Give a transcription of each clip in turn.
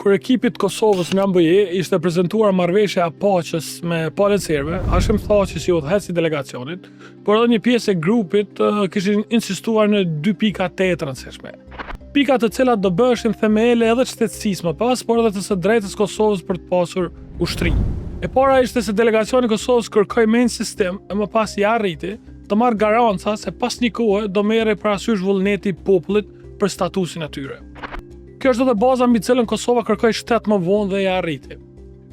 Kur ekipit të Kosovës në Rambuje ishte prezentuar marrëveshja e paqes me palën serbe, Hashim Thaçi si udhëheqës i delegacionit, por edhe një pjesë e grupit kishin insistuar në dy pika tejet të rëndësishme. Pika të cilat do bëheshin themele edhe të shtetësisë më pas, por edhe të së drejtës Kosovës për të pasur ushtri. E para ishte se delegacioni i Kosovës kërkoi me insistim e më pas ia arriti të marrë garanca se pas një kohe do merrej parasysh vullneti i popullit për statusin e tyre. Kjo është edhe baza mbi cilën Kosova kërkoi shtet më vonë dhe ia arriti.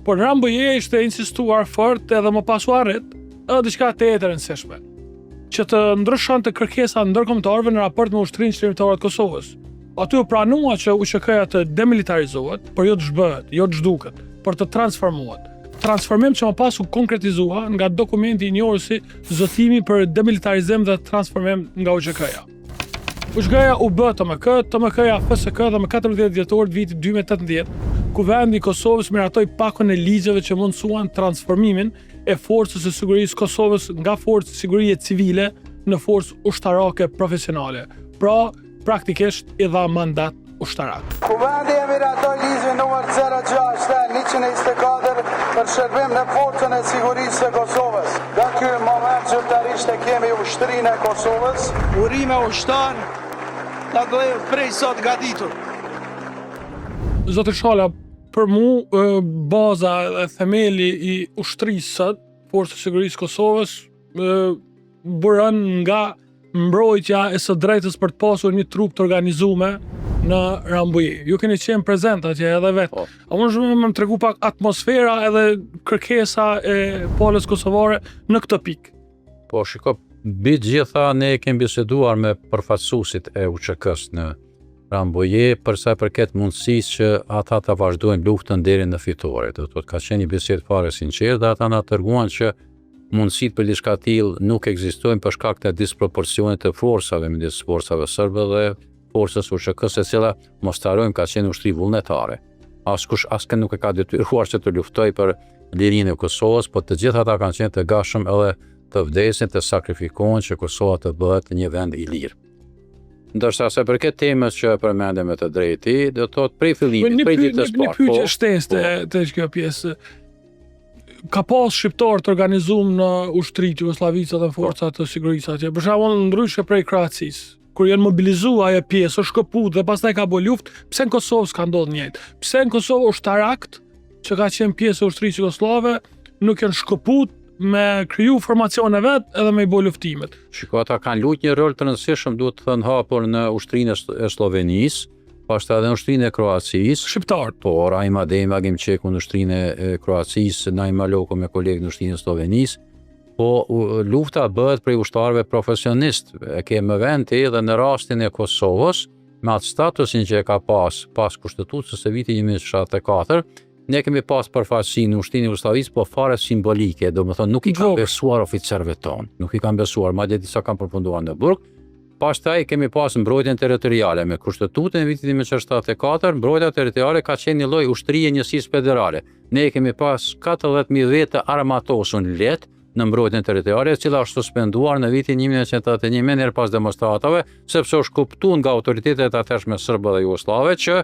Por në Rambuje ishte insistuar fort edhe më pas u arrit, edhe diçka tejet e rëndësishme, që të ndryshonte kërkesa ndërkombëtarëve në raport me ushtrinë çlirimtare të Kosovës. Aty u pranua që UÇK-ja të demilitarizohet, por jo të zhbëhet, jo të zhduket, por të transformohet. Transformim që më pas u konkretizua nga dokumenti i njohur si Zotimi për demilitarizim dhe transformim nga UÇK-ja. UÇK-ja u bë TMK, TMK-ja FSK dhe më 14 dhjetor të vitit 2018, Kuvendi i Kosovës miratoi pakon e ligjeve që mundësuan transformimin e Forcës së Sigurisë Kosovës nga forcë sigurie civile në forcë ushtarake profesionale. Pra, praktikisht i dha mandat ushtarak. Kuvendi e miratoi Ligjin numër 06 L 124 për shërbim në Forcën e Sigurisë së Kosovës. Nga ky moment zyrtarisht e kemi Ushtrinë e Kosovës. Urime ushtarë të atdheut prej sot gatitur. Zoti Shala, për mu baza dhe themeli i ushtrisë sot, Forcës së Sigurisë Kosovës, buron nga mbrojtja e së drejtës për të pasur një trupë të organizume në Rambuje. Ju keni qenë prezent atje edhe vetë. Po. A mund me më tregu pak atmosfera edhe kërkesa e palës kosovare në këtë pikë? Po, shiko, mbi të gjitha ne kemi biseduar me përfaqësuesit e UÇK-së në Rambuje për sa i përket mundësisë që ata ta vazhdojnë luftën deri në fitore. Do të thotë ka qenë një bisedë fare e sinqertë dhe ata na treguan që mundësitë për diçka të tillë nuk ekzistojnë për shkak të disproporcionit të forcave midis forcave serbe dhe forcës UÇK-së, e cila mos të harrojmë ka qenë ushtri vullnetare. Askush askënd nuk e ka detyruar që të luftojë për lirinë e Kosovës, po të gjithë ata kanë qenë të gatshëm edhe të vdesin, të sakrifikohen që Kosova të bëhet një vend i lirë. Ndërsa sa i përket temës që e përmende me të drejtë, do të thotë prej fillimit, prej ditës parë. Një pyetje po, shtesë te po. te kjo pjesë. Ka pas shqiptar të organizum në ushtri të Jugosllavisë dhe në po. forca të sigurisë atje. Për shembull, ndryshe prej Kroacisë, kur janë mobilizu ajo pjesë, është shkëput dhe pastaj ka bo luftë, pse në Kosovë s'ka ndodhur njëjtë? Pse në Kosovë ushtarakt që ka qenë pjesë e ushtrisë jugosllave nuk janë shkëput me kriju formacione vet edhe me i bo luftimet. Shiko, ata kanë luajtur një rol të rëndësishëm, duhet të thënë hapur në ushtrinë e Sllovenisë, pastaj edhe në ushtrinë e Kroacisë. Shqiptar. Po, Raim Ademi, Agim Çeku në ushtrinë e Kroacisë, Naim Maloku me kolegë në ushtrinë e Sllovenisë. Po lufta bëhet prej ushtarëve profesionistë, e ke me vend ti dhe në rastin e Kosovës, me atë statusin që e ka pas pas kushtetutës së vitit 1974, ne kemi pas përfaqësi në ushtrinë e Jugosllavisë, po fare simbolike, domethënë nuk i kanë besuar oficerëve tonë, nuk i kanë besuar, madje disa kanë përfunduar në burg. Pastaj kemi pas mbrojtjen territoriale me kushtetutën e vitit 1974, mbrojtja territoriale ka qenë një lloj ushtrie e njësisë federale. Ne kemi pas 40.000 vetë të armatosur lehtë në mbrojtjen territoriale, e cila është suspenduar në vitin 1981 menjëherë pas demonstratave, sepse është kuptuar nga autoritetet e atëhershme serbe dhe jugosllave që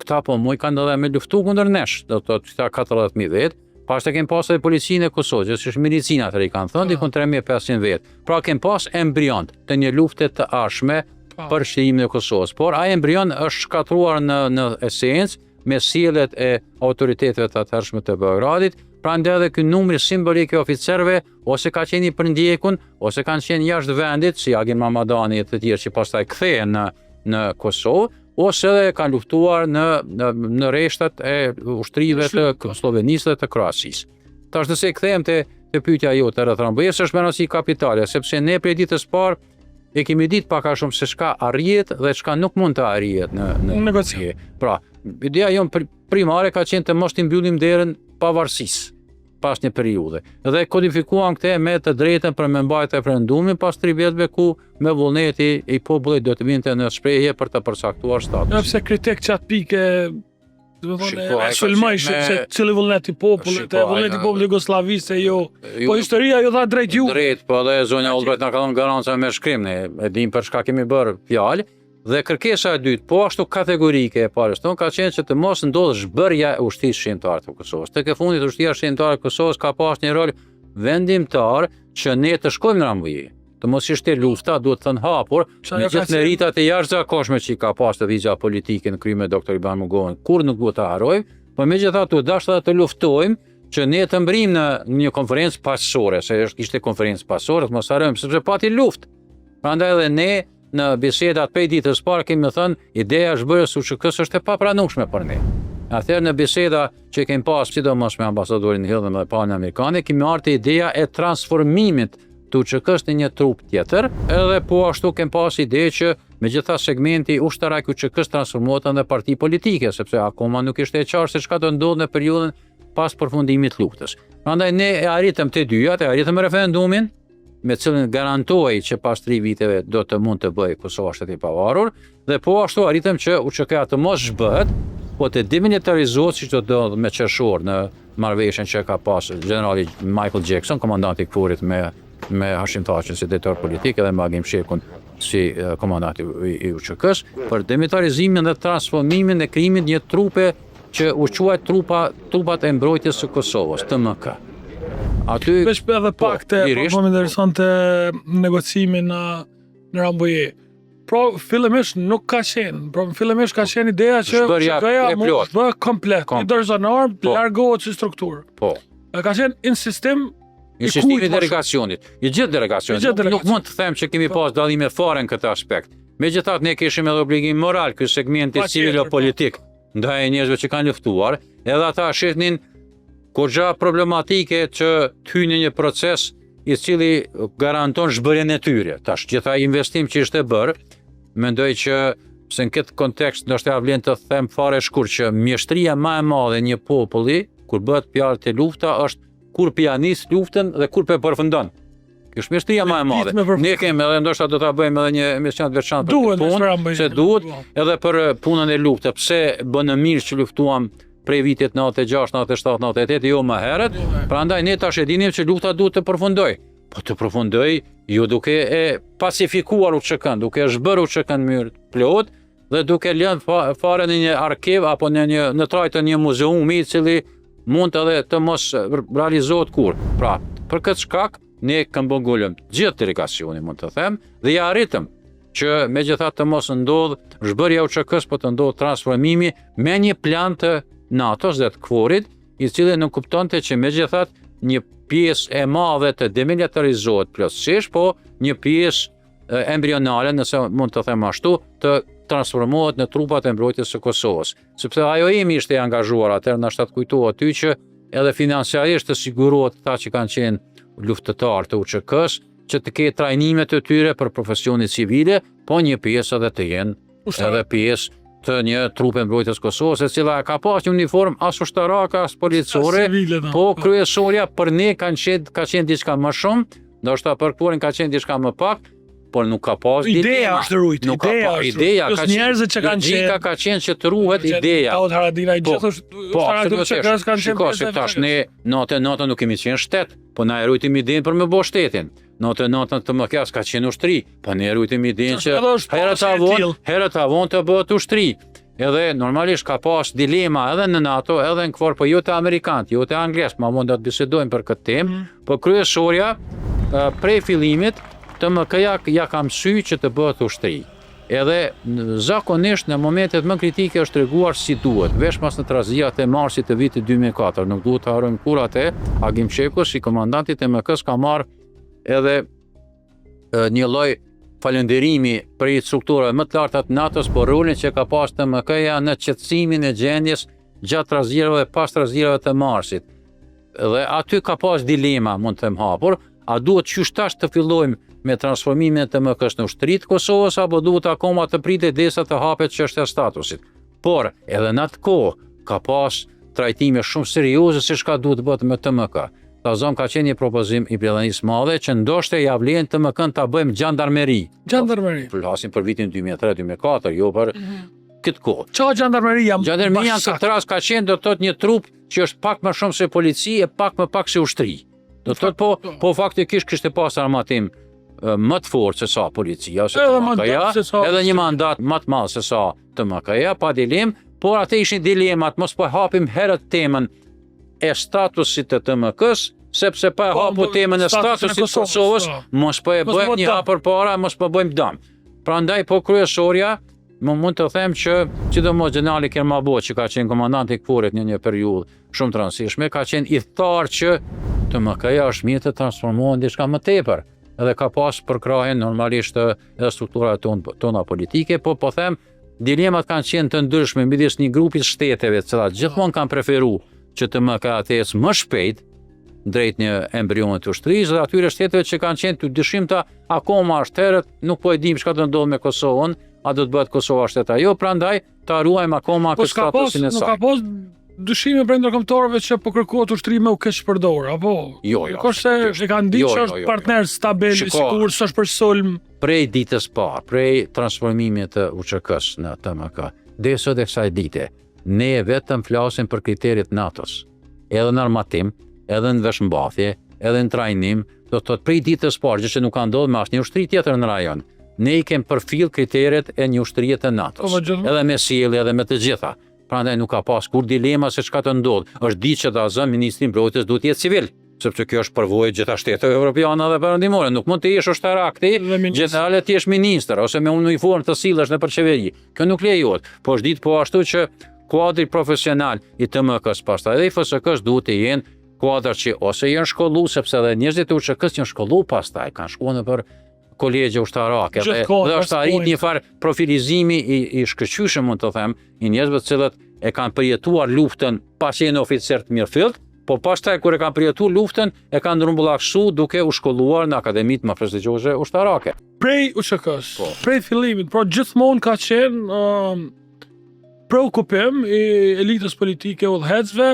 këta po mujkan edhe me luftu kundër nesh, do të thotë këta 40.000 vetë, Pastaj kemi pas edhe policinë e Kosovës, që është milicina atëherë i kanë thënë, po. dikun 3500 vetë. Pra kemi pas embrion të një lufte të ardhshme po. për çlirimin e Kosovës. Por ai embrion është shkatërruar në në esencë me sjelljet e autoriteteve të atëhershme të Beogradit, prandaj edhe ky numri simbolik i oficerëve ose ka qenë i përndjekun, ose kanë qenë jashtë vendit, si Agim Ramadani e të tjerë që pastaj kthehen në në Kosovë, ose edhe kanë luftuar në në, në rreshtat e ushtrive të Sllovenisë dhe të Kroacisë. Tash nëse kthehem te te pyetja jote rreth Rambujesë, është me rëndësi kapitale, sepse ne prej ditës parë e kemi ditë pak a shumë se çka arrihet dhe çka nuk mund të arrihet në në negociatë. Pra, ideja jonë primare ka qenë të mos t'i mbyllim derën pavarësisë pas një periudhe. Dhe kodifikuam këtë me të drejtën për me mbajt referendumin pas 3 vjetëve ku me vullneti i popullit do të vinte në shprehje për të përcaktuar statusin. Edhe pse kritikë qatë pikë Do të thonë, e sulmoj me... se cili vullnet i popullit, e vullnet i popullit Jugosllavisë e jo. Po historia ju dha drejt ju. Drejt, po edhe zonja Albright na ka dhënë garanca me shkrim ne, e dim për çka kemi bërë fjalë. Dhe kërkesa e dytë, po ashtu kategorike e palës tonë, ka qenë që të mos ndodhë zhbërja e ushtrisë çlirimtare të Kosovës. Tek e fundit ushtria çlirimtare e Kosovës ka pas një rol vendimtar që ne të shkojmë në Rambuje. Të mos ishte lufta, duhet thënë hapur, me gjithë meritat e jashtëzakonshme që i ka pas lëvizja politike në krye me Dr. Ibrahim Rugovën, kurrë nuk duhet ta harrojmë, por megjithatë u dashtë edhe të luftojmë që ne të mbrijmë në një konferencë paqësore, se është ishte konferencë paqësore, të mos harrojmë, sepse pati luftë. Prandaj edhe ne në bisedat prej ditës parë kemi thënë, ideja e zhbërjes së UÇK-së është e papranueshme për ne. Atëherë në biseda që kemi pas sidomos me ambasadorin Hill dhe me palën amerikane, kemi ardhur te ideja e transformimit të UÇK-së në një trupë tjetër, edhe po ashtu kemi pas ide që megjithatë segmenti ushtarak i UÇK-së transformohet në parti politike, sepse akoma nuk ishte e qartë se çka do ndodhë në periudhën pas përfundimit të luftës. Prandaj ne e arritëm të dyjat, e arritëm referendumin, me cilin garantohej që pas 3 viteve do të mund të bëhej Kosova shtet i pavarur dhe po ashtu arritëm që UÇK-ja të mos zhbëhet, po të demilitarizohet siç do të ndodhë me qershor në marrëveshjen që ka pas gjenerali Michael Jackson, komandanti i KFOR-it me me Hashim Thaçin si drejtor politik edhe me Agim Çekun si komandant i, i UÇK-s për demilitarizimin dhe transformimin e krijimin një trupe që u quajt trupa trupat e mbrojtjes së Kosovës, TMK. Aty Veç edhe po, pak te po, po më intereson te negocimi në në Rambuje. Pra fillimisht nuk ka qenë, pra fillimisht ka qenë ideja që UÇK-ja mu zhbë komplet, Kom. i dorëzon armët, po. largohet si strukturë. Po. E ka qenë insistim Insistimi i delegacionit, i gjithë delegacionit. Nuk, nuk mund të them që kemi po. pas dallime fare në këtë aspekt. Megjithatë ne kishim edhe obligim moral ky segmenti civilo-politik. Ndaj njerëzve që kanë luftuar, edhe ata shihnin goxha problematike që të hyjnë në një proces i cili garanton zhbërjen e tyre. Tash gjithë ai investim që ishte bërë, mendoj që se në këtë kontekst ndoshta ia vlen të them fare shkurt që mjeshtria më e madhe e një populli kur bëhet fjalë te lufta është kur po ia nis luftën dhe kur po e përfundon. Kjo është mjeshtria më e madhe. Ne kemi edhe ndoshta do ta bëjmë edhe një emision të veçantë për këtë punë, se duhet edhe për eh, punën e luftës. Pse bënë mirë që luftuam prej vitit 96, 97, 98, jo më herët. Prandaj ne tash e dinim që lufta duhet të përfundojë. Po të përfundojë jo duke e pacifikuar UÇK-n, duke e zhbërë UÇK-n në mënyrë të plotë dhe duke lënë fare në një arkiv apo në një në trajtë të një muzeumi i cili mund edhe të mos realizohet kurrë. Pra, për këtë shkak ne këmbëngulëm gjithë delegacioni mund të them dhe ia arritëm që megjithatë të mos ndodhë zhbërja e UÇK-së, po të ndodhë transformimi me një plan të NATO-s dhe të KFOR-it, i cili nënkuptonte që megjithatë një pjesë e madhe të demilitarizohet plotësisht, po një pjesë embrionale, nëse mund të them ashtu, të transformohet në trupat e mbrojtjes së Kosovës. Sepse IOM ishte i angazhuar atëherë, ndoshta të kujtohet ty që edhe financiarisht të sigurohet këta që kanë qenë luftëtarë të UÇK-së, që të ketë trajnime të tyre për profesione civile, po një pjesë edhe të jenë edhe pjesë të një trupe mbrojtjes Kosovës, e cila ka pas një uniformë as ushtarake, as policore, po kryesorja për ne kanë qenë, ka qenë diçka më shumë, ndoshta për KFOR-in ka qenë diçka më pak, por nuk ka pas ideja është rujt, nuk ideja ka pa, ideja ka qenë njerëzit që kanë qenë ka qenë që të ruhet ideja. Daut Haradinaj po, gjithë është po, absolutisht. Kanë qenë se tash ne 99 nuk kemi qenë shtet, po na e rujtim idenë për me bo shtetin. 99 TMK s'ka qenë ushtri, po ne e rujtim idenë që herët a vonë, herët a vonë të bëhet ushtri. Edhe normalisht ka pas dilema edhe në NATO, edhe në KFOR, po jo te amerikanët, jo te anglezët, ma vonë do të bisedojmë për këtë temë, mm. po kryesorja prej fillimit TMK-ja ia ka mësy që të bëhet ushtri. Edhe zakonisht në momentet më kritike është treguar si duhet, veçmas në trazirat e marsit të vitit 2004, nuk duhet të harrojmë kurrë atë, Agim Çeku si komandant i TMK-së ka marrë edhe një lloj falënderimi prej strukturave më të larta të NATO-s për rolin që ka pas TMK-ja në qetësimin e gjendjes gjatë trazirave dhe pas trazirave të marsit. Dhe aty ka pas dilema, mund të them hapur, a duhet qysh tash të fillojmë me transformimin e TMK-së në ushtri të Kosovës apo duhet akoma të pritet derisa të hapet çështja e statusit. Por, edhe në atë kohë ka pas trajtime shumë serioze se çka duhet të bëhet me TMK. Ta zëmë ka qenë një propozim i Britanisë Madhe që ndoshta ia vlen TMK-n ta bëjmë xhandarmeri. Xhandarmeri. Po, flasim për vitin 2003-2004, jo për mm -hmm. këtë kohë. Ça xhandarmeria? Xhandarmeria në këtë rast ka qenë do të thotë një trup që është pak më shumë se polici e pak më pak se ushtri. Do të thotë po, po, po faktikisht kishte pas armatim. më të fortë se sa policia ose TMK-ja, edhe një mandat më të madh se sa TMK-ja, pa dilemë, por atë ishin dilemat, mos po hapim herët temën e statusit të TMK-s, sepse pa e po, hapu temën e statusit të Kosovës, po. mos po e bëjmë një hap përpara, mos po bëjmë dëm. Prandaj po kryesorja, më mund të them që sidomos gjenerali Kërmabo që ka qenë komandant i KFOR-it në një periudhë shumë të rëndësishme, ka qenë ithtar që TMK-ja është mirë të transformohet në diçka më tepër edhe ka pas përkrahjen normalisht edhe strukturave ton, tona politike, po po them dilemat kanë qenë të ndryshme midis një grupi të shteteve, të cilat gjithmonë kanë preferu që TMK të ecë më shpejt drejt një embrioni të ushtrisë dhe atyre shteteve që kanë qenë të dyshimta akoma është herët, nuk po e dimë çka do ndodhë me Kosovën, a do të bëhet Kosova shtet a jo, prandaj ta ruajmë akoma po këtë statusin e saj. Nuk ka pas dyshime prej ndërkombëtarëve që po kërkohet ushtri me u keqpërdor, apo? Jo, jo. Nuk është se e kanë ditë jo, që jo, është jo, jo. partner stabil, i sigurt, s'është për sulm. Prej ditës parë, prej transformimit të UÇK-s në TMK, deri sot e kësaj dite, ne vetëm flasim për kriteret NATO-s. Edhe në armatim, edhe në veshmbathje, edhe në trajnim, do të thotë prej ditës parë, gjë që nuk ka ndodhur me asnjë ushtri tjetër në rajon. Ne i kem përfill kriteret e një ushtrie të NATO-s. Po, po, edhe me sjellje, edhe me të gjitha. Prandaj nuk ka pas kur dilema se çka të ndodh. Është ditë që ta zëm ministri i mbrojtjes duhet të jetë civil, sepse kjo është përvojë e gjitha shteteve evropiane dhe perëndimore. Nuk mund të jesh ushtarak ti, gjeneral të jesh ministër ose me uniformë të sillesh nëpër qeveri. Kjo nuk lejohet. Po është ditë po ashtu që kuadri profesional i TMK-s pastaj edhe i FSK-s duhet të jenë kuadër që ose janë shkollu, sepse edhe njerëzit e UÇK-s janë shkollu pastaj, kanë shkuar nëpër kolegje ushtarake dhe, dhe është arrit një farë profilizimi i, i shkëlqyeshëm mund të them, i njerëzve të cilët e kanë përjetuar luftën pa qenë oficer të mirëfillt, po pastaj kur e kanë përjetuar luftën e kanë rrumbullaksu duke u shkolluar në akademitë më prestigjioze ushtarake. Prej UÇK-s, po. prej fillimit, pra gjithmonë ka qenë um, preokupim i elitës politike udhëheqësve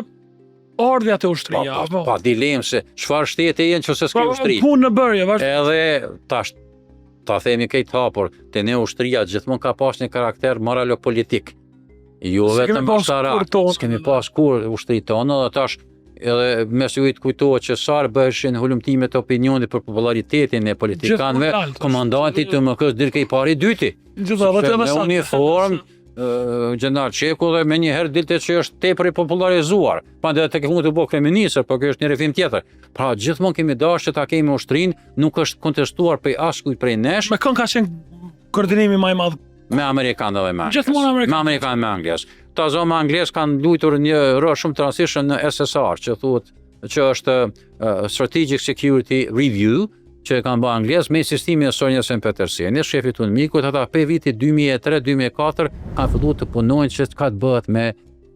ardhja te ushtria, pa, pa, pa dilemë se çfarë shteti je nëse s'ke po, ushtri. Punë në bërje, vazhdo. Edhe tash ta themi krejt hapur, te ne ushtria gjithmonë ka pas një karakter moralo-politik. Jo vetëm ushtarak. S'kemi pas kurrë ushtri tonë dhe tash edhe me siguri të kujtohet që sa herë bëheshin hulumtimet e opinionit për popularitetin e politikanëve, komandanti i TMK-s dilte i pari i dyti. Gjithmonë edhe me uniformë, Gjeneral Çeku dhe menjëherë dilte që është tepër i popularizuar. Prandaj tek e fundit u bë kryeministër, por kjo është një rrëfim tjetër. Pra gjithmonë kemi dashur që ta kemi ushtrinë, nuk është kontestuar prej askujt prej nesh. Me kënd ka qenë koordinimi më i madh? Me amerikanë dhe me anglez. Gjithmonë amerikanë. Me amerikanë me anglez. Ta zëmë anglezët kanë luajtur një rol shumë të rëndësishëm në SSR, që thuhet që është uh, Strategic Security Review, që e kanë bërë anglezët me insistimin e Sir Jens Petersenit, shefit të UNMIK-ut, ata prej vitit 2003-2004 kanë filluar të punojnë që çka të bëhet me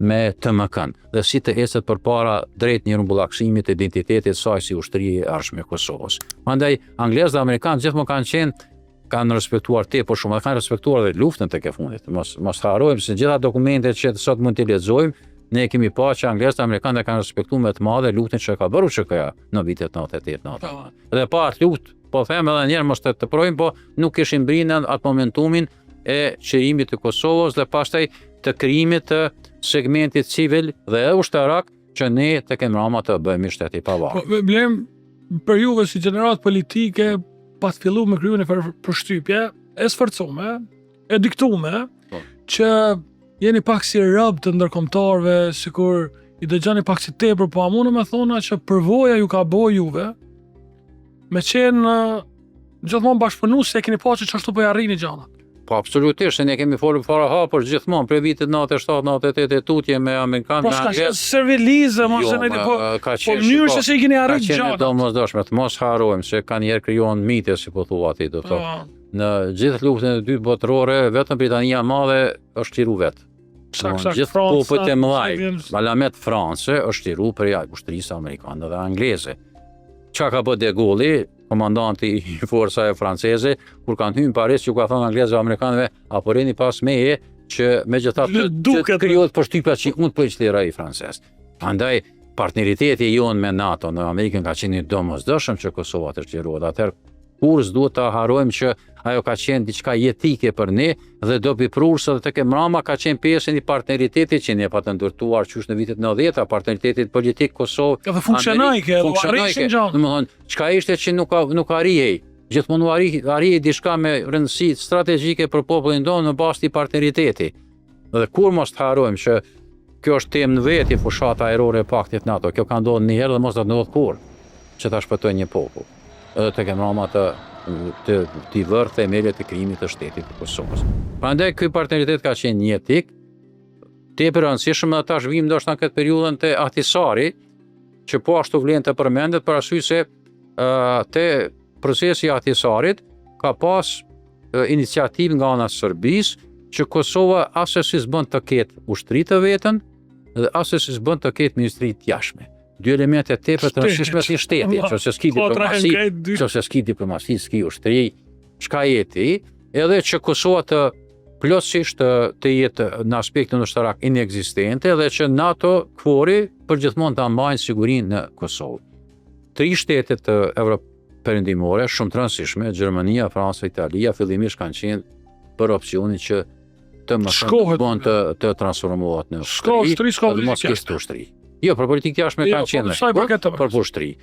me TMK-n dhe si të ecet përpara drejt një rrumbullaksimit të identitetit saj si ushtri e ardhshme e Kosovës. Prandaj anglezët dhe amerikanët gjithmonë kanë qenë kanë respektuar tepër shumë, dhe kanë respektuar edhe luftën tek e fundit. Mos mos harrojmë se gjitha dokumentet që sot mund t'i lexojmë, ne kemi pa që anglezët dhe amerikanët kanë respektuar me të madhe luftën që ka bërë UÇK-ja në vitet 98 90. Dhe pa atë luftë, po them edhe një herë mos të teprojmë, po nuk kishim mbrri në atë momentumin e çlirimit të Kosovës dhe pastaj të krijimit të segmentit civil dhe ushtarak që ne tek e mrama të bëhemi shtet i pavarur. Po, Blerim, për juve si gjeneratë politike, pat fillu me kriju një përshtypje, e sforcume, e diktume, po. që jeni pak si rob të ndërkombëtarëve, sikur i dëgjoni pak si tepër, po a mundem me thonë që përvoja ju ka bo juve, me qenë gjithmonë bashkëpunues se e keni pa që qashtu po i arrini gjanat. Po absolutisht, se ne kemi folur fare hapur gjithmonë prej vitit 97, 98 e tutje me amerikanë, po, me anglez. Po servilizëm ose jo, në po ka po mënyrë se si i keni arritur gjërat. Ka qenë domosdoshme, të mos harrojmë se kanjëherë krijohen mite si po thua ti, do të thotë. Po. Në gjithë luftën e dytë botërore, vetëm Britania e Madhe është çliru vetë. Sak, sak, gjithë popujt e mëdhaj, alamet Franca është çliru prej ushtrisë amerikane dhe angleze. Çka ka bë De Gaulle, komandanti i forcave franceze, kur kanë hyrë në Paris, ju ka thënë anglezëve amerikanëve, a po rrini pas meje, që megjithatë të, të krijohet përshtypja që unë po i çliroj francezët. Prandaj partneriteti jonë me NATO në Amerikën ka qenë i domosdoshëm që Kosova të çlirohet. Atëherë kurrë s'duhet ta harrojmë që ajo ka qenë diçka jetike për ne dhe dobiprurëse dhe tek e mrama ka qenë pjesë e një partneriteti që ne patëm ndërtuar qysh në vitet 90-ta, partneritetit politik Kosovë. Edhe funksionojke, edhe funksionojke. Domethënë, çka ishte që nuk nuk arrihej. Gjithmonë u arri, arri diçka me rëndësi strategjike për popullin tonë në bazë të partneriteti. Dhe kur mos të harrojmë që kjo është temë në veti fushata ajrore e paktit NATO, kjo ka ndodhur një herë dhe mos do të ndodhë kurrë që ta shpëtojë një popull. Edhe tek e mrama të të t'i vërë themelet e krijimit të shtetit të Kosovës. Prandaj ky partneritet ka qenë jetik, tepër i rëndësishëm dhe tash vijmë ndoshta në këtë periudhën te Ahtisari, që po ashtu vlen të përmendet për arsye se te procesi i Ahtisarit ka pas iniciativë nga ana e Serbisë që Kosova asesi s'bën të ketë ushtri të vetën dhe asesi s'bën të ketë ministri të jashtme. Dy elemente tepër të rëndësishme si shteti, që se s'ki diplomaci, që se s'ki diplomaci, s'ki ushtri, çka je ti, edhe që Kosova të plotësisht të, të jetë në aspektin ushtarak inekzistente dhe që NATO KFOR-i përgjithmonë ta mbajnë sigurinë në Kosovë. Tri shtetet evroperëndimore shumë të rëndësishme, Gjermania, Franca, Italia, fillimisht kanë qenë për opsionin që të më Shkohet, bën të të transformohet në ushtri, ushtri, s'ka mos kishte ushtri. Jo, për politikë të jashtme jo, kanë qenë. Po, për, për ushtri.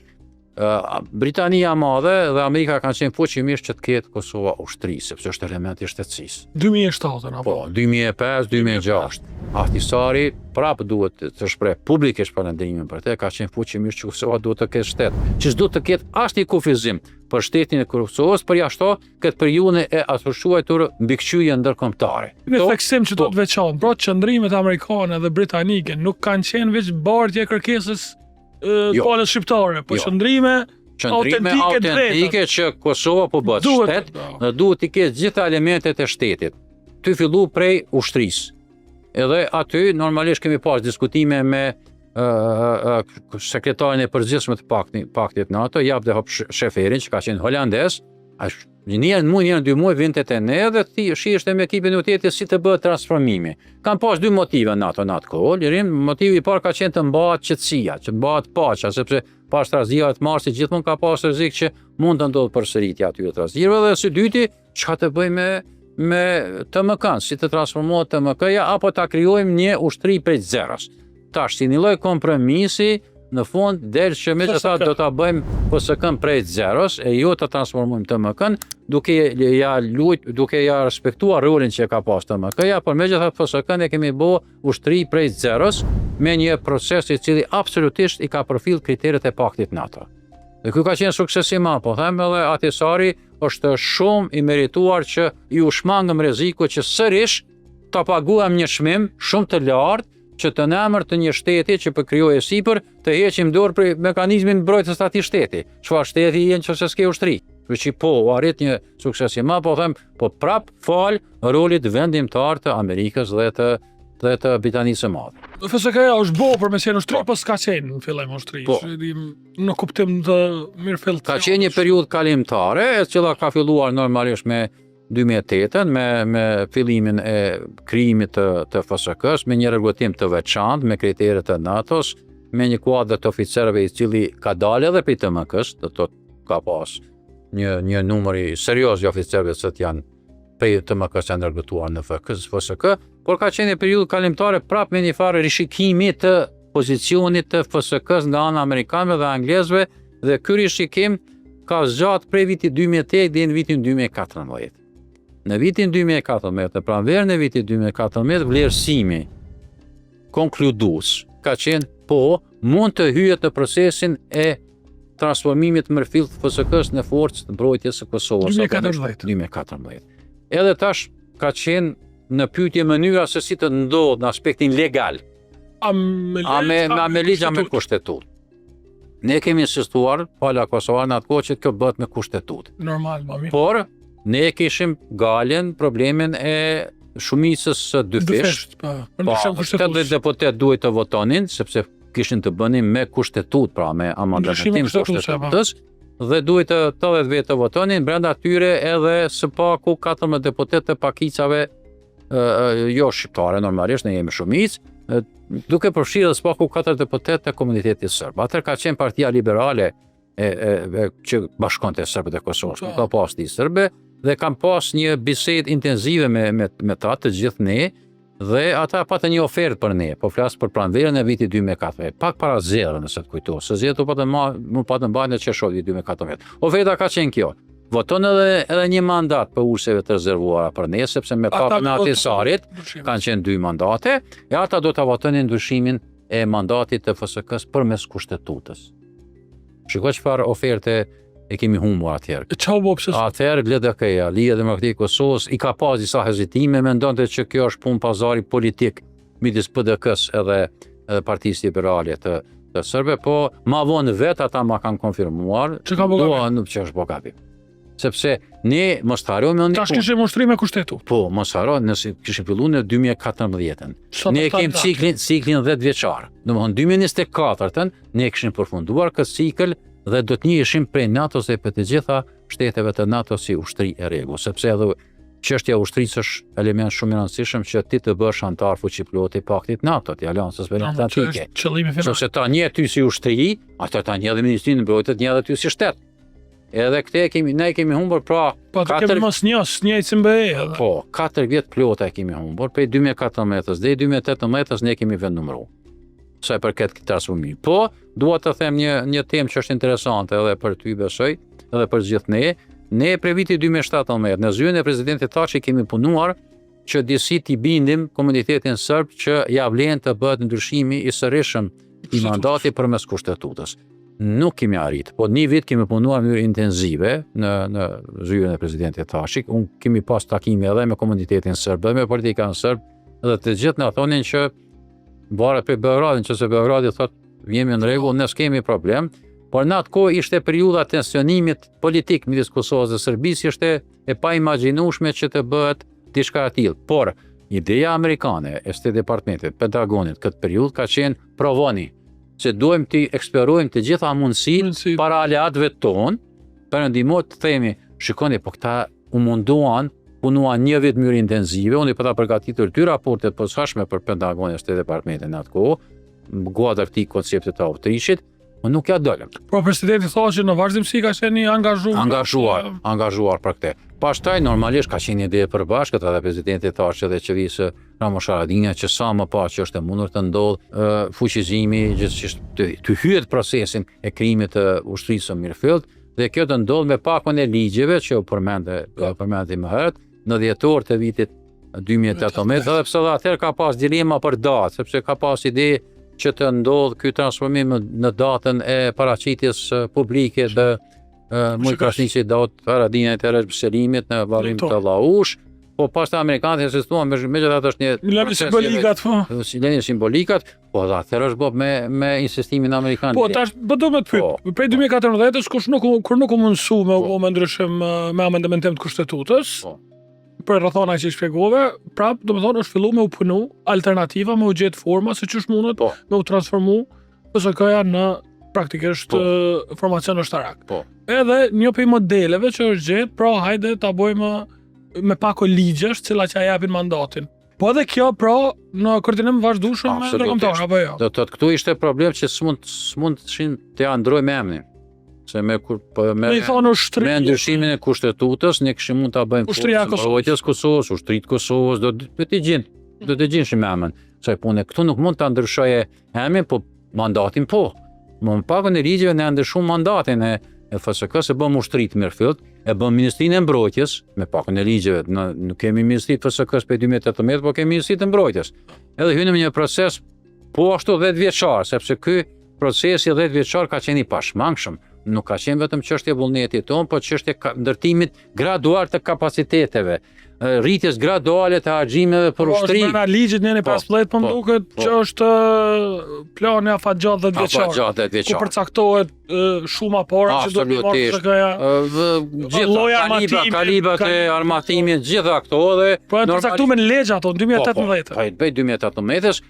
Britania e Madhe dhe Amerika kanë qenë fuqimisht që të ketë Kosova ushtri, sepse është element i shtetësisë. 2007 apo? Po, 2005, 2006. Ahtisari prapë duhet të shpreh publikisht falënderimin për të, ka qenë fuqimisht që Kosova duhet të ketë shtet, që s'duhet të ketë asnjë kufizim për shtetin e Kosovës, përjashto këtë periudhën e ashtuquajtur mbikëqyrje ndërkombëtare. Një theksim që do po. të veçantë, pra qëndrimet amerikane dhe britanike nuk kanë qenë veç bartje e kërkesës jo. palës shqiptare, po jo. qëndrime qëndrime autentike që Kosova po bëhet shtet po. dhe duhet t'i ketë gjitha elementet e shtetit. Tu fillu prej ushtrisë. Edhe aty normalisht kemi pas diskutime me uh, uh, sekretarin e përgjithshëm të paktit, paktit NATO, Jaap de Hoop Schefferin, që ka qenë holandez, Ashtu, një herë në muaj, një herë në dy muaj vinte te ne dhe ti shiheshte me ekipin e unitetit si të bëhet transformimi. Kam pas dy motive NATO në atë kohë. Lirim, motivi i parë ka qenë të mbahet qetësia, që të mbahet paqja, sepse pas trazirave të marsit gjithmonë ka pas rrezik që mund të ndodhë përsëritja atyre trazirave dhe së dyti, çka të bëjmë me me TMK-n, si të transformohet TMK-ja apo ta krijojmë një ushtri prej zeros. Tash si një lloj kompromisi në fund del që megjithatë do ta bëjmë FSK-n prej zeros e jo të transformojmë TMK-n duke ja lujt, duke ja respektuar rolin që ka pas TMK-ja, por megjithatë FSK-n e kemi bo ushtri prej zeros me një proces i cili absolutisht i ka përfill kriteret e paktit NATO. Dhe ky ka qenë sukses i madh, po them edhe Ahtisari është shumë i merituar që iu shmangëm rreziku që sërish ta paguajmë një çmim shumë të lartë që të në emër të një shteti që po krijohet e sipër, të heqim dorë prej mekanizmit mbrojtës të atij shteti. Çfarë shteti je nëse s'ke ushtri? Kështu që po, u arrit një sukses i madh, po them, po prap fal rolit vendimtar të Amerikës dhe të dhe të Britanisë së Madhe. FSK-ja është bo për me qenë ushtri, po, po s'ka qenë në fillim ushtri. Po. Në kuptim të mirëfilltë. Ka qenë një periudhë kalimtare, e cila ka filluar normalisht me 2008-ën me me fillimin e krijimit të të FSK-s me një rekrutim të veçantë me kriteret e NATO-s, me një kuadër të oficerëve i cili ka dalë edhe prej TMK-s, do të thotë ka pas një një numër i serioz i oficerëve që janë prej TMK-s janë rekrutuar në FK, FSK, por ka qenë një periudhë kalimtare prapë me një farë rishikimi të pozicionit të FSK-s nga ana amerikanëve dhe anglezëve dhe ky rishikim ka zgjat prej vitit 2008 deri në vitin 2014. Në vitin 2014, në pranverën e vitit 2014, vlerësimi konkludues ka qenë po mund të hyhet në procesin e transformimit të mirëfilltë të FSK-s në forcë të mbrojtjes së Kosovës. 2014. 2014. Edhe tash ka qenë në pyetje mënyra se si të ndodhë në aspektin legal. A me ligj, a me, a me ligj, a me kushtetutë. Ne kemi insistuar, pala kosovare në atë kohë që kjo bëhet me kushtetutë. Normal, ma mirë. Por, ne kishim galen problemin e shumicës së dyfisht. Po, po 80 deputetë duhet të votonin, sepse kishin të bënin me kushtetutë, pra me amendamentim të kushtetutës, dhe duhet të 80 vetë të votonin, brenda tyre edhe së paku 14 deputetë të pakicave jo shqiptare, normalisht, ne jemi shumicë, duke përfshirë dhe së paku 4 deputetë të komunitetit serb. Atëherë ka qenë partia liberale e, e, e që bashkonte serbët e Kosovës, nuk ka pas Listë Serbe, dhe kam pas një bisedë intensive me, me, me ta të gjithë ne, dhe ata patën një ofertë për ne, po flas për pranverën e vitit 2014, pak para zgjedhjeve nëse të kujtohet, se zgjedhjet u patën ma, mu patën mbajt në qershor vitit 2014. Oferta ka qenë kjo. Voton edhe edhe një mandat për ulëseve të rezervuara për ne, sepse me pakon e Ahtisarit kanë qenë dy mandate, e ata do ta votonin ndryshimin e mandatit të FSK-së përmes kushtetutës. Shiko çfarë oferte e kemi humbur atëherë. Ça u bo pse? Atëherë LDK-ja, Lidhja Demokratike e Kosovës, i ka pas disa hezitime, mendonte që kjo është punë pazari politik midis PDK-së edhe edhe Partisë Liberale të të sërbëve, po ma vonë vetë ata ma kanë konfirmuar që ka bo gabim. Që është bo gabim. Sepse ne mos të harrojmë në Tash kishim ushtri me kushtetutë. Po, mos harro, nëse kishim filluar në 2014-ën. Ne kemi ciklin ciklin 10 vjeçar. Domethënë 2024-ën ne kishim përfunduar këtë cikël dhe do të njiheshim prej NATO-s dhe prej të gjitha shteteve të NATO-s si ushtri e rregullt, sepse edhe çështja e ushtrisë është element shumë i rëndësishëm që ti të bësh anëtar fuqiplotë i paktit NATO, të Aleancës Veriatlantike. Qëllimi final. Sepse ta njeh ty si ushtri, atë ta njeh edhe Ministrinë e Mbrojtjes, njeh edhe ty si shtet. Edhe këtë e kemi, ne e kemi humbur pra Po atë kemi mos një, s'njëjtë si BE edhe. Po, 4 vjet plota e kemi humbur, prej 2014-s deri 2018-s ne kemi vendnumëru. Sa i përket këtij transformimi. Po, dua të them një një temë që është interesante edhe për ty besoj, edhe për gjithë ne. Ne prej vitit 2017 në zyrën e presidentit Thaçi kemi punuar që disi t'i bindim komunitetin serb që ja vlen të bëhet ndryshimi i sërishëm i mandatit përmes kushtetutës. Nuk kemi arrit, po një vit kemi punuar në mënyrë intenzive në në zyrën e presidentit Thaçi. Unë kemi pas takime edhe me komunitetin serb, edhe me politikanë serb, dhe të gjithë na thonin që varet prej Beogradit, nëse Beogradi thot jemi në rregull, ne s'kemi problem, por në atë kohë ishte periudha e tensionimit politik midis Kosovës dhe Serbisë, ishte e paimagjinueshme që të bëhet diçka e tillë. Por ideja amerikane e State Departmentit, Pentagonit këtë periudhë ka qenë provoni se duhem t'i eksplorojmë të gjitha mundësitë para aleatëve tonë, perëndimor të themi, shikoni, po këta u munduan, punuan një vit mënyrë intenzive, unë i pata përgatitur dy raporte të posaçme për Pentagonin e State Departmentin në atë kohë, në kuadër këtij konceptit të outreach-it, po nuk ja dolëm. Po presidenti Thaçi në vazhdimësi ka qenë i angazhuar. Angazhuar, angazhuar për këtë. Pastaj normalisht ka qenë ide e përbashkët edhe presidenti Thaçi dhe qeverisë Ramush Haradinaj që sa më parë që është e mundur të ndodhë fuqizimi, gjithsesi të, të hyhet procesin e krijimit të ushtrisë së mirëfilltë dhe kjo të ndodhë me pakon e ligjeve që u përmende, u përmendi më herët në dhjetor të vitit 2018, edhe pse edhe atëherë ka pas dilema për datë, sepse ka pas ide që të ndodhë ky transformim në datën e paraqitjes publike të Mujë Krasniqit, Daut Haradinajt e Rexhep Selimit në varrim të Llaushë, po pastaj amerikanët insistuan, me megjithatë është një Lëni simbolikat, po. Lëni simbolikat, po dhe atëherë është bë me me insistimin amerikan. Po tash po do me të pyet. Po, prej 2014-s kush nuk kur nuk u mundsu me po. me ndryshim me amendamentim të kushtetutës. Po. Për rrethana që i shpjegove, prap domethonë është fillu me u punu alternativa me u gjetë forma se qysh mundet po. me u transformu FSK-ja në praktikisht po. formacion ushtarak. Po. Edhe një prej modeleve që është gjetë, pra hajde ta bëjmë me pako ligjesh, cilat që ja japin mandatin. Po edhe kjo pra në koordinim vazhdueshëm me ndërkombëtar apo jo? Do të thotë këtu ishte problem që s'mund s'mund të shin të ja ndrojmë emrin. Se me kur po me me thonë ushtri me ndryshimin e kushtetutës ne kishim mund ta bëjmë ushtria e Kosovës, Kosovës, ushtri të Kosovës do të të gjin, do të gjinshim emrin. Kësaj pune këtu nuk mund ta ndryshoje Emrin, po mandatin po. Me pakon e ligjeve ne ndryshum mandatin e, e FSK-së, e bëm ushtri të mirëfillt, e bëm Ministrinë e Mbrojtjes, me pakon e ligjeve, në, nuk kemi Ministri të FSK-së prej 2018, po kemi Ministri të Mbrojtjes. Edhe hymë në një proces po ashtu 10 vjeçar, sepse ky procesi 10 vjeçar ka qenë i pashmangshëm, nuk ka qenë vetëm çështje vullnetit tonë, po çështje ndërtimit gradual të kapaciteteve, rritjes graduale të harxhimeve për po, ushtri. Është brenda ligjit neni 15 po, po më po, duket po. që është plani afatgjatë 10 vjeçar. Afatgjatë 10 vjeçar. Ku përcaktohet shuma para që do të marrë FSK-ja. Gjitha lloja kalibra, kalibrat e armatimit, gjitha këto dhe Po janë përcaktuar në ligj ato në 2018. Po, po, prej 2018-s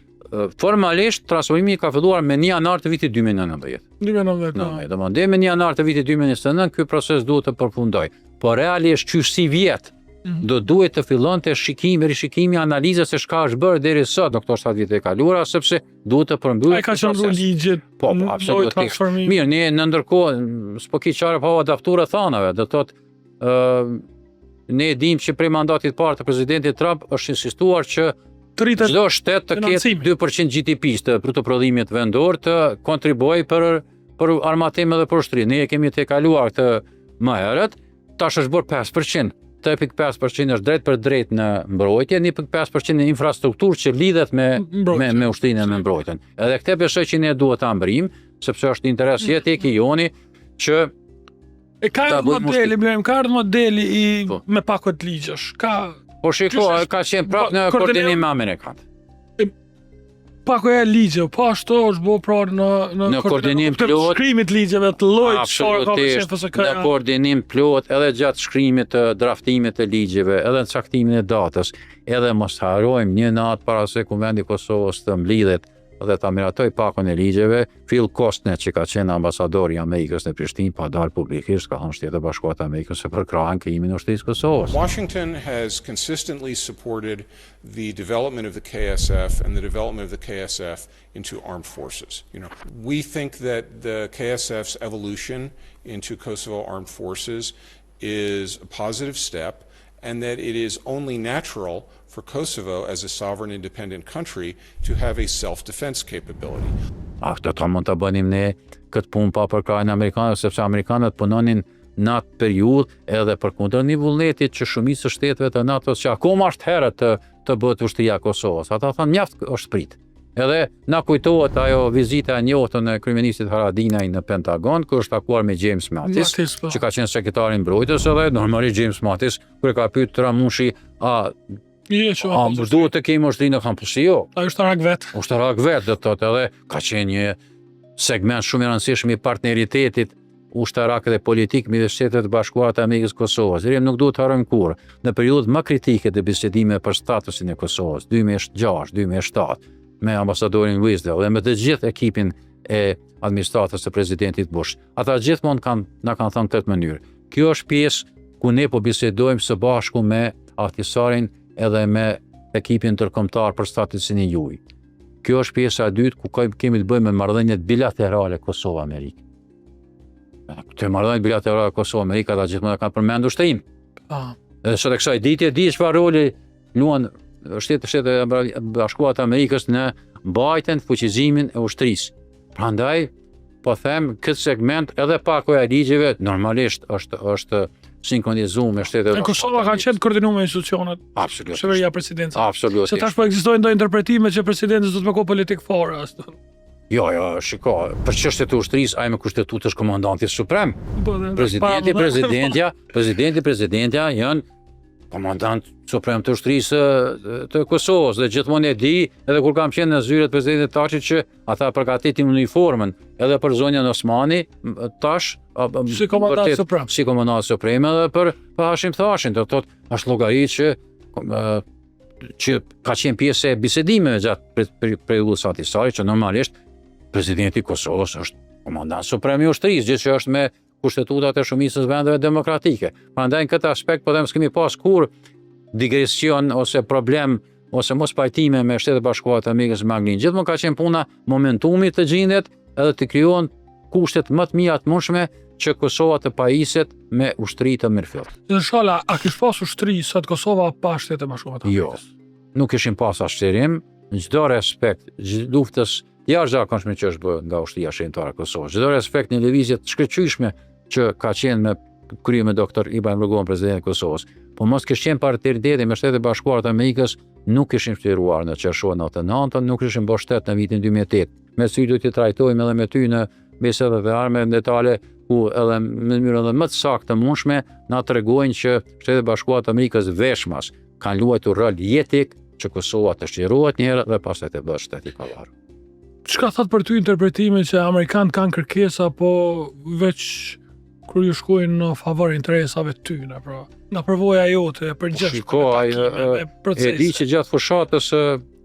formalisht transformimi ka filluar me 1 janar të vitit 2019. 2019. Po. Do të thotë me 1 janar të vitit 2029 ky proces duhet të përfundojë. Po realisht qysh sivjet mm -hmm. do duhet të fillonte shikimi, rishikimi, analiza se çka është bërë deri sot në këto 7 vite e kaluara, sepse duhet të përmbyllet. Ai ka qenë ligjit. Po, po, absolutisht. Mirë, ne në ndërkohë s'po ki çare pa u adaptu rrethanave, do të thotë ë ne e dimë që prej mandatit parë të presidentit Trump është insistuar që çdo shtet të ketë 2% GDP-s të bruto prodhimit vendor të kontribuojë për për armatim edhe për ushtri. Ne e kemi të kaluar këtë më herët. Tash është bërë 5%. 3.5% është drejtpërdrejt në mbrojtje, 1.5% në infrastrukturë që lidhet me me me ushtrinë e me mbrojtjen. Edhe këtë besoj që ne duhet ta mbrijmë, sepse është interes jetik i joni që E ka ardhë modeli, Blerim, ka ardhë modeli i po. me pako ligjesh. Ka Po shiko, ka qenë prapë në koordinim me amerikanët. Pakoja e ligjeve, po ashtu është bo pra në në, në koordinim plot shkrimit ligjeve të llojit çfarë ka qenë FSK. Në koordinim plot edhe gjatë shkrimit të draftimit të ligjeve, edhe në caktimin e datës, edhe mos harrojmë një natë para se Kuvendi i Kosovës të mblidhet dhe ta miratojë pakon e ligjeve, Phil Kostner që ka qenë ambasador i Amerikës në Prishtinë, pa dalë publikisht, ka thënë Shtetet e Bashkuara të Amerikës e përkrahin krijimin e ushtrisë së Kosovës. Washington has consistently supported the development of the KSF and the development of the KSF into armed forces. You know, we think that the KSF's evolution into Kosovo armed forces is a positive step and that it is only natural for Kosovo as a sovereign independent country to have a self-defense capability. A do të mund të bënim ne këtë punë pa përkrahjen amerikane, sepse amerikanët punonin në atë periudhë edhe përkundër një vullnetit që shumicës së shteteve të NATO-s që akoma është herët të, të bëhet ushtria e Kosovës. Ata thanë mjaft është prit. Edhe na kujtohet ajo vizita e njohur e kryeministrit Haradinaj në Pentagon, ku është takuar me James Mattis, Mattis po. që ka qenë sekretari i mbrojtjes edhe normalisht James Mattis kur e ka pyetur Ramushi, a Je që a më duhet të kemi ushtrinë, thanë po si jo. Ai ushtarak vet. Ushtarak vet do të thotë edhe ka qenë një segment shumë i rëndësishëm i partneritetit ushtarak dhe politik midis Shteteve të Bashkuara të Amerikës Kosovës. Dhe nuk duhet të harrojmë kurrë, në periudhët më kritike të bisedimeve për statusin e Kosovës, 2006, 2007, me ambasadorin Wisdell dhe me të gjithë ekipin e administratës së presidentit Bush. Ata gjithmonë kanë na kanë thënë këtë mënyrë. Kjo është pjesë ku ne po bisedojmë së bashku me Ahtisarin edhe me ekipin ndërkombëtar për statusin e juaj. Kjo është pjesa e dytë ku kemi të bëjmë me marrëdhëniet bilaterale Kosovë-Amerikë. Këtë marrëdhëniet bilaterale Kosovë-Amerikë ata gjithmonë e kanë përmendur ushtrinë. Ah. Edhe sot e kësaj dite di çfarë roli luan shtetet shtetet e bashkuara të Amerikës në mbajtjen, fuqizimin e ushtrisë. Prandaj po them këtë segment edhe pakoja e ligjeve normalisht është është sinkronizuar me shtetet e Kosova ka qenë koordinuar me institucionet. Absolutisht. Qeveria presidenca. Absolutisht. Se tash po ekzistojnë do interpretime që presidenti s'do të me kon politik fare as. Jo, jo, shiko, për çështje të ushtrisë ai me kushtetutë është komandanti suprem. Po, dhe, Presidenti, pa- presidentja, presidenti, presidentja janë komandant suprem të ushtrisë të Kosovës dhe gjithmonë e di, edhe kur kam qenë në zyrë të presidentit Thaçi që ata përgatitin uniformën edhe për zonjën Osmani, tash si komandant suprem. Si komandant suprem edhe për për Hashim Thaçin, do të thotë është llogari që që ka qenë pjesë e bisedimeve gjatë periudhës së Ahtisarit, që normalisht presidenti i Kosovës është komandant suprem i ushtrisë, gjë që është me kushtetutat e shumicës vendeve demokratike. Prandaj në këtë aspekt po them s'kemi pas kurrë digresion ose problem ose mospajtime me Shtetet e Bashkuara të Amerikës me Anglinë. Gjithmonë ka qenë puna momentumi të gjindet edhe të krijohen kushtet më të mira të mundshme që Kosova të pajiset me ushtri të mirëfilltë. Në Shala, a kish pas ushtri sot Kosova pa Shtetet e Bashkuara të jo. Amerikës? Jo, nuk kishim pas as çlirim, në çdo respekt luftës jashtëzakonshme që është bërë nga ushtria çlirimtare e Kosovës. Çdo respekt një lëvizje të shkëlqyeshme që ka qenë me krye me doktor Ibrahim Rugovën presidentin e Kosovës. Po mos kish qenë partneriteti me Shtetet e Bashkuara të Amerikës, nuk ishim çliruar në qershor 99, nuk ishim bërë shtet në vitin 2008. Me sy do t'i trajtojmë edhe me ty në bisedat e ardhme në detale ku edhe në mënyrën edhe më të saktë të mundshme na tregojnë që Shtetet e Bashkuara të Amerikës veçmas kanë luajtur rol jetik që Kosova të çlirohet një herë dhe pastaj të bëhet shtet i pavarur. Çka thot për ty interpretimin që amerikanët kanë kërkesa po veç kur ju shkojnë në favor interesave të tyre, pra nga përvoja jote e përgjithshme. Po, shiko, ai e di që gjatë fushatës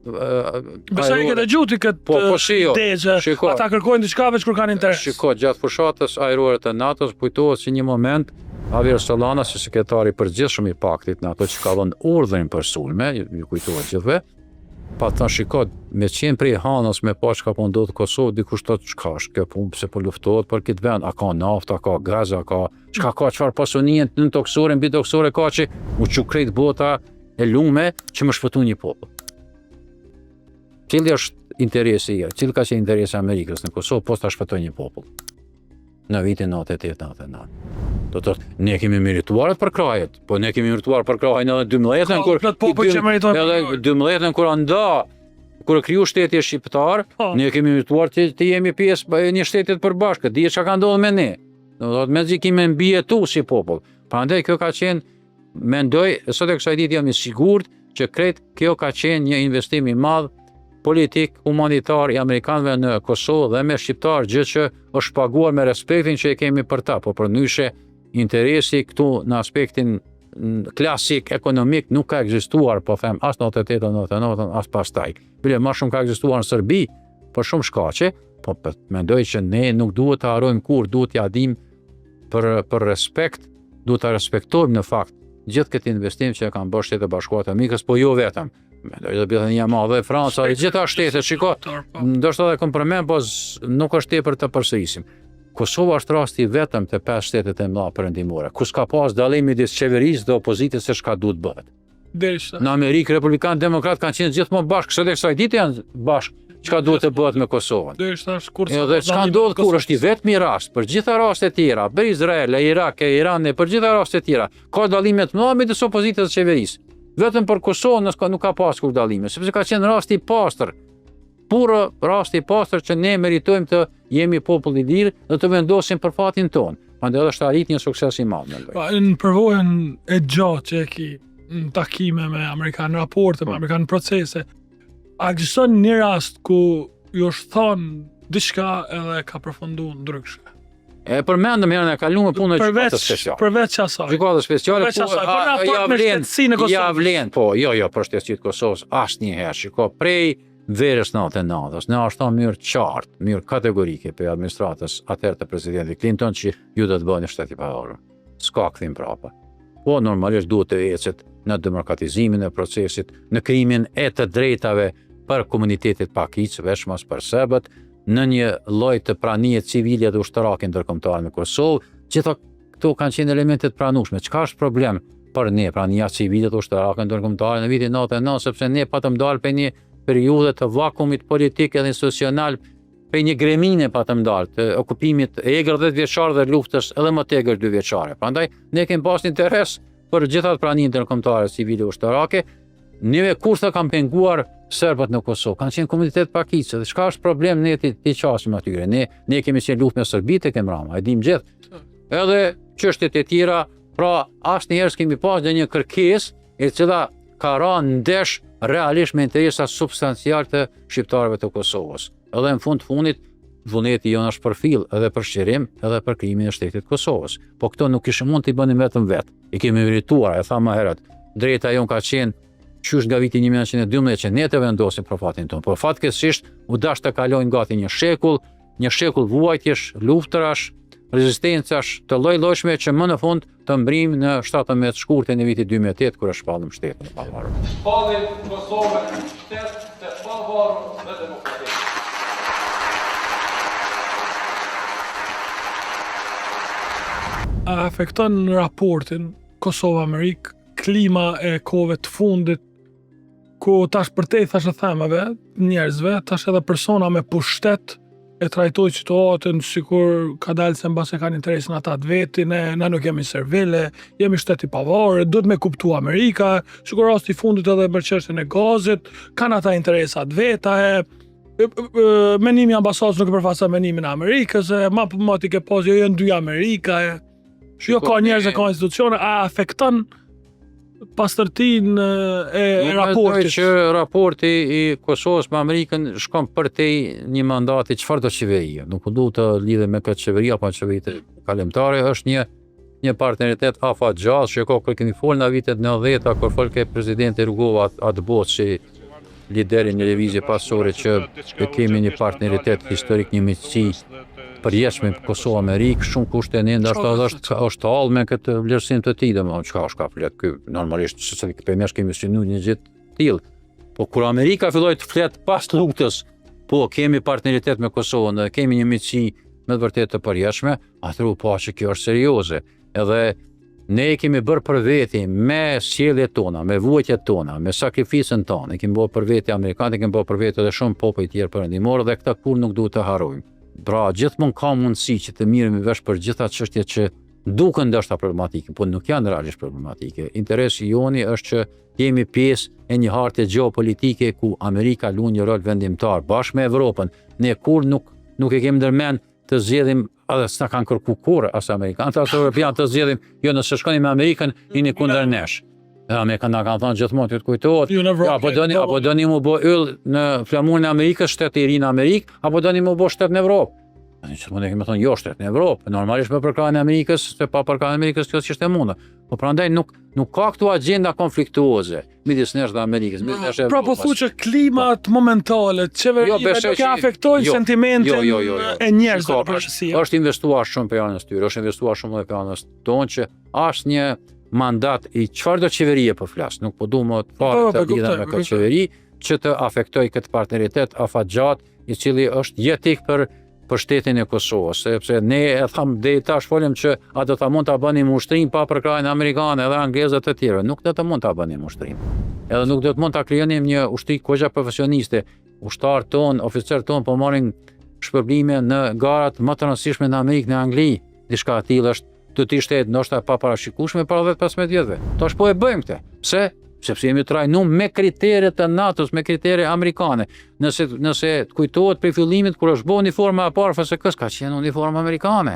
Besoj e ke dëgju ti këtë po, po, si jo. ide që Shiko, ata kërkojnë diçka veç kur kanë interes. Shiko, gjatë fushatës ajrore të NATO-s kujtohet si një moment Javier Solana si sekretari i përgjithshëm i paktit NATO që ka dhënë urdhrin për sulme, ju, ju kujtohet gjithëve, pa thënë shiko, me qenë prej hanës me pa çka po ndodh në Kosovë, dikush thotë çka është kjo punë, pse po luftohet për këtë vend, a ka naftë, a ka gaz, a ka çka ka çfarë pasunie nëntokësore, mbitokësore ka që u çu krejt bota e lume që me shpëtu një popull. Cili është interesi, cili ka qenë interesi i Amerikës në Kosovë, pos ta shpëtoj një popull? Në vitin 98-99. Do të thotë, ne kemi merituar atë përkrahje, po ne kemi merituar përkrahjen edhe 12-ën kur plot popuj që meritojnë edhe 12-ën kur u nda kur u kriju shteti shqiptar, po. ne kemi merituar të, të jemi pjesë e një shteti të përbashkët, dihet çka ka ndodhur me ne. Do të thotë mezi kemi mbijetu si popull. Prandaj kjo ka qenë mendoj sot e kësaj dite jam i sigurt që krejt kjo ka qenë një investim i madh politik humanitar i amerikanëve në Kosovë dhe me shqiptarë, gjë që është paguar me respektin që e kemi për ta, po përndryshe interesi këtu në aspektin klasik ekonomik nuk ka ekzistuar, po them, as në 98 99, as pastaj. Bile ma shumë ka ekzistuar në Serbi, për shumë shkaqe, po mendoj që ne nuk duhet të harrojmë kurrë, duhet t'ia dimë për, për respekt, duhet ta respektojmë në fakt gjithë këtë investim që e kanë bërë Shtetet e Bashkuara të Amerikës, po jo vetëm. Mendoj edhe Britania e Madhe, Franca, dhe gjitha shtetet, shiko, po. ndoshta edhe kom përmend, po nuk është tepër të përsërisim. Kosova është rasti i vetëm te pesë shtetet e mëdha perëndimore, ku s'ka pas dallim midis qeverisë dhe opozitës se çka duhet bëhet. Derisa. Në Amerikë republikanë demokratë kanë qenë gjithmonë bashkë, sot e kësaj dite janë bashkë. Çka duhet të bëhet me Kosovën? Derisa është kur Edhe çka ndodh kur është i vetmi rast, për gjitha rastet e tjera, për Izrael, e Irak, e Iran, e për gjitha rastet e tjera, ka dallime të mëdha midis opozitës dhe qeverisë. Vetëm për Kosovën nuk ka nuk ka pas kur dallime, sepse ka qenë rasti i pastër. Puro rasti i pastër që ne meritojmë të jemi popull i lirë dhe të vendosim për fatin tonë. Prandaj edhe është arrit një sukses i madh mendoj. Pa, në përvojën e gjatë që e ki në takime me amerikanë, raporte me po. amerikanë, procese, a ekziston një rast ku ju është thonë diçka edhe ka përfundu ndryshe? E përmendëm herën e kaluar punën e gjykatës speciale. Përveç asaj. Gjykatës speciale përveç po, asaj, po në raport me shtetësinë e Kosovës. Ja vlen, po, jo, jo, për shtetësinë e Kosovës asnjëherë. Shiko, prej verës 99-ës, na është thënë mënyrë qartë, mënyrë kategorike prej administratës atëherë të presidentit Clinton që ju do të bëheni shtet i pavarur. S'ka kthim prapa. Po normalisht duhet të ecet në demokratizimin e procesit, në krijimin e të drejtave për komunitetet pakicë, veçmas për serbët, në një lloj të pranie civile dhe ushtarake ndërkombëtare në Kosovë, gjitha këto kanë qenë elemente të pranueshme. Çka është problem për ne prania civile dhe ushtarake ndërkombëtare në vitin 99, sepse ne patëm dalë prej një periudhe të vakumit politik edhe institucional, prej një gremine patëm dalë të okupimit e egër 10 vjeçar dhe luftës edhe më të egër 2 vjeçare. Prandaj ne kemi pas interes për gjithë atë prani ndërkombëtare civile ushtarake, Neve kurrë s'na kanë penguar serbët në Kosovë, kanë qenë komunitet pakicë, dhe çka është problem ne t'i, t'i qasim atyre, ne, ne kemi qenë luftë me Serbi tek e mrama, e dim gjithë. Edhe çështjet e tjera, pra asnjëherë s'kemi pas ndonjë kërkesë e cila ka ra ndesh realisht me interesa substancial të shqiptarëve të Kosovës. Edhe në fund të fundit, vullneti jonë është përfill edhe për çlirim edhe për krijimin e shtetit të Kosovës. Po këto nuk kishim mund t'i bënim vetëm vetë. I kemi merituar, e thamë më herët. Drejta jonë ka qenë qysh nga viti 1912 që ne të vendosim për fatin tonë. Por fatkeqësisht u dash të kalojnë gati një shekull, një shekull vuajtjesh, luftërash, rezistencash të lloj-llojshme që më në fund të mbrijmë në 17 shkurtin e vitit 2008 kur e shpallëm shtetin e pavarur. Shpallim Kosovën shtet të pavarur dhe demokratik. A afekton raportin Kosovë-Amerikë klima e kohëve të fundit ku tash përtej thashethemeve njerëzve, tash edhe persona me pushtet e trajtojnë situatën sikur ka dalë se mbase kanë interesin ata të vetin, e na nuk jemi servile, jemi shtet i pavarur, duhet me kuptu Amerika, sikur rasti i fundit edhe për çështjen e gazit, kanë ata interesa të veta e e, e, menimi i ambasadës nuk e përfaqëson menimin e Amerikës, e ma ma ti ke pas jo janë dy Amerika e jo ka njerëz e ka institucione, a afekton pastërtinë e Nuk raportit. Mendoj që raporti i Kosovës me Amerikën shkon përtej një mandati çfarëdo qeverie. Nuk u du të lidhem me këtë qeveri apo qeveritë kalimtare, është një një partneritet afatgjatë që ka kur kemi folë në vitet 90-ta kur folke presidenti Rugova atë botë si lider i një lëvizje paqësore që e kemi një partneritet historik, një miqësi përjetshme Kosovë Amerikë, shumë kushte ne ndoshta edhe është është tallë me këtë vlerësim të tij, domethënë çka është ka flet ky normalisht se prej nesh kemi synuar një gjë të tillë. Po kur Amerika filloi të flet pas luftës, po kemi partneritet me Kosovën dhe kemi një miqësi me të vërtetë të përjetshme, atëherë u pa që kjo është serioze. Edhe ne e kemi bërë për veti me sjelljet tona, me vuajtjet tona, me sakrificën tonë. E kemi bërë për veti amerikanët, e kemi bërë për veti edhe shumë popuj tjerë perëndimorë dhe këtë kurrë nuk duhet të harrojmë. Pra, gjithmonë ka mundësi që të merremi vesh për gjitha çështjet që duken ndoshta problematike, po nuk janë realisht problematike. Interesi joni është që jemi pjesë e një harte gjeopolitike ku Amerika luan një rol vendimtar bashkë me Evropën. Ne kurrë nuk nuk e kemi ndërmend të zgjedhim edhe s'na kanë kërku kurrë as amerikanët as europianët të zgjedhim, jo nëse shkoni me Amerikën, jeni kundër nesh. Edhe Amerikanët na kanë thënë gjithmonë të kujtohet. Ju në Evropë. Ja, apo doni, apo doni mu bë yll në flamurin e Amerikës, shtet i ri në Amerikë, apo doni mu bë shtet në Evropë? Ne gjithmonë e kemi thënë jo shtet në Evropë, normalisht me përkrahjen e Amerikës, se pa përkrahjen e Amerikës kjo s'ishte e mundur. Po prandaj nuk nuk ka këtu agjenda konfliktuoze midis nesh dhe Amerikës, midis nesh e Pra po Evropës. thu që klimat momentale, qeverive Jo, besoj nuk e që- afektojnë jo, sentimentin jo, jo, jo, jo. e njerëzve Shiko, në përgjithësi. Është investuar shumë prej anës tyre, është investuar shumë edhe prej anës tonë që asnjë mandat i çfarëdo qeverie po flas, nuk po du më të fare Po, po, të e kuptoj, lidhem me e këtë kuptoj. qeveri që të afektoj këtë partneritet afatgjatë, i cili është jetik për për shtetin e Kosovës, sepse ne e tham deri tash folëm që a do ta mund ta bënim ushtrinë pa përkrahjen amerikane edhe angleze të tjerë. Nuk do të mund ta bënim ushtrinë. Edhe nuk do të mund ta krijonim një ushtri goxha profesioniste. Ushtarët tonë, oficerët tonë po marrin shpërblime në garat më të rëndësishme në Amerikë, në Angli. Diçka e tillë është do të ishte ndoshta e paparashikueshme para 10-15 vjetëve. Tash po e bëjmë këtë. Pse? Sepse jemi trajnuar me kritere të NATO-s, me kritere amerikane. Nëse nëse të kujtohet prej fillimit kur është bërë uniforma e parë FSK-s, ka qenë uniforma amerikane.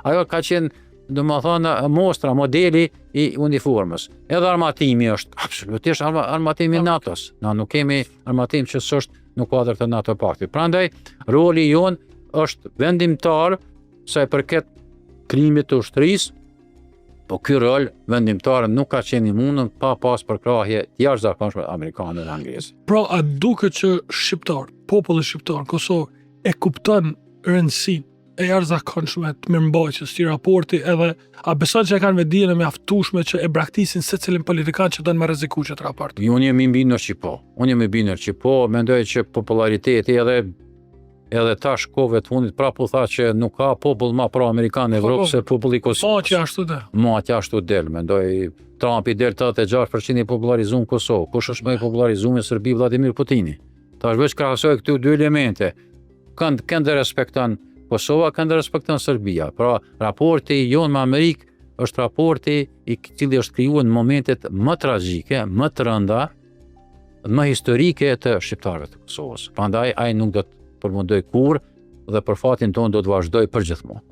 Ajo ka qenë, domethënë, mostra, modeli i uniformës. Edhe armatimi është absolutisht arma, armatimi i NATO-s. Na nuk kemi armatim që s'është në kuadër të NATO paktit. Prandaj roli jon është vendimtar sa i përket krijimit të ushtrisë, po ky rol vendimtar nuk ka qenë i mundur pa pas përkrahje të jashtëzakonshme amerikane dhe angleze. Pra a duket që shqiptar, populli shqiptar në Kosovë e kupton rëndësinë e jashtëzakonshme të mirëmbajtjes këtij raporti edhe a beson që e kanë vetëdijen e mjaftueshme që e braktisin secilin politikan që don me rreziku këtë raport. Jo, unë jam i bindur që po. Unë jam i bindur që po, mendoj që populariteti edhe edhe tash kohëve të fundit prapë u tha që nuk ka popull ma pro-amerikan në Po, Evropë po. se populli i Kosovës. Matja ashtu dhe. Matja ashtu del, mendoj Trumpi del 86% i popularizuar në Kosovë. Kush është më i popularizuar në Serbi Vladimir Putini. Tash veç krahasoj këtu dy elemente. Kënd kënd e respekton Kosova, kënd e respekton Serbia. Pra, raporti jonë me Amerikë është raporti i cili është krijuar në momentet më tragjike, më të rënda, më historike të shqiptarëve të Kosovës. Prandaj ai nuk do të përfundoj kurrë dhe për fatin tonë do të vazhdoj përgjithmonë.